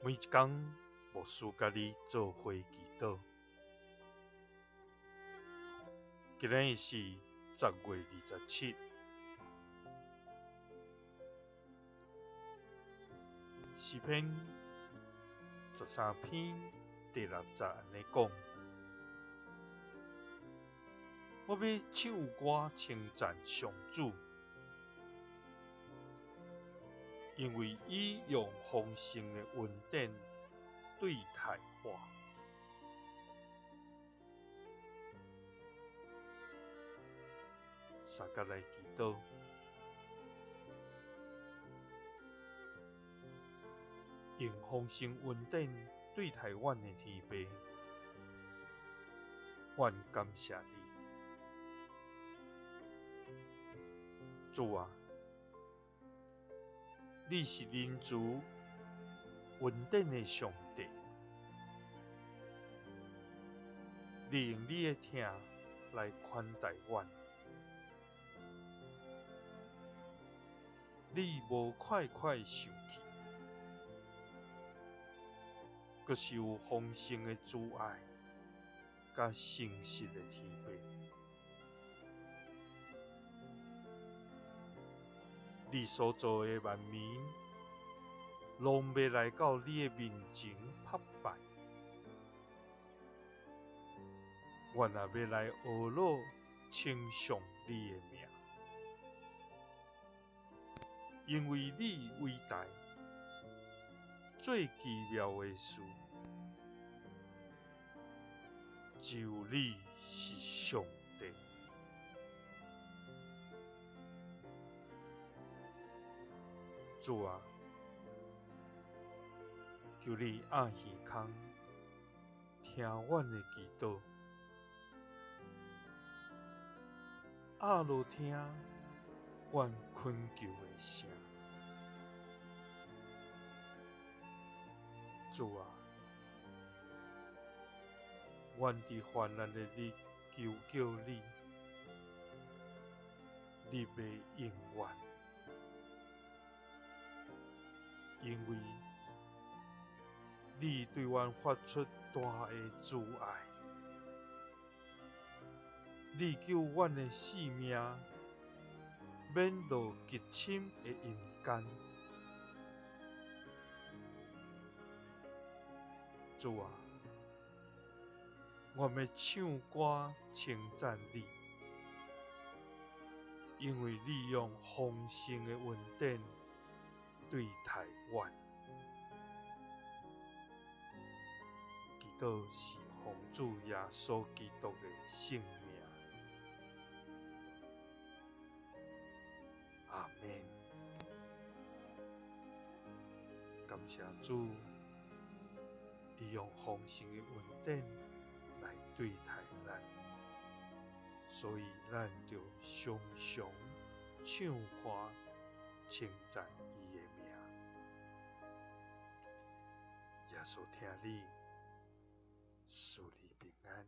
每一工牧師佮你做伙祈禱。今仔日是10月27，詩篇13篇第六節按呢講：我欲唱歌稱讚上主，因為伊用豐盛的恩典對待我。相佮來祈禱，用豐盛恩典對待阮的天父，阮感謝你，主啊！你是仁慈、恩典的上帝，你用你的疼來寬待阮，你無快快生氣，閣是有豐盛的慈愛，佮誠實的天父。你所造的萬民，攏欲來到你的面前膜拜。阮也欲來呵咾稱頌你的名，因為你偉大，做奇妙的事，只有你是上帝。主啊，求你掩耳孔，聽阮的祈禱，掩耳聽阮懇求的聲。主啊，阮佇患難的日求叫你，你欲應阮。因為你對阮發出大的慈愛，你救阮的性命免落極深的陰間。主啊，我欲唱歌稱讚你，因為你用豐盛的恩典對待阮。祈禱是奉主耶穌基督的聖名。阿們。感謝主，伊用豐盛的恩典來對待咱，所以咱著常常唱歌稱讚伊的名。耶穌疼你，賜你平安。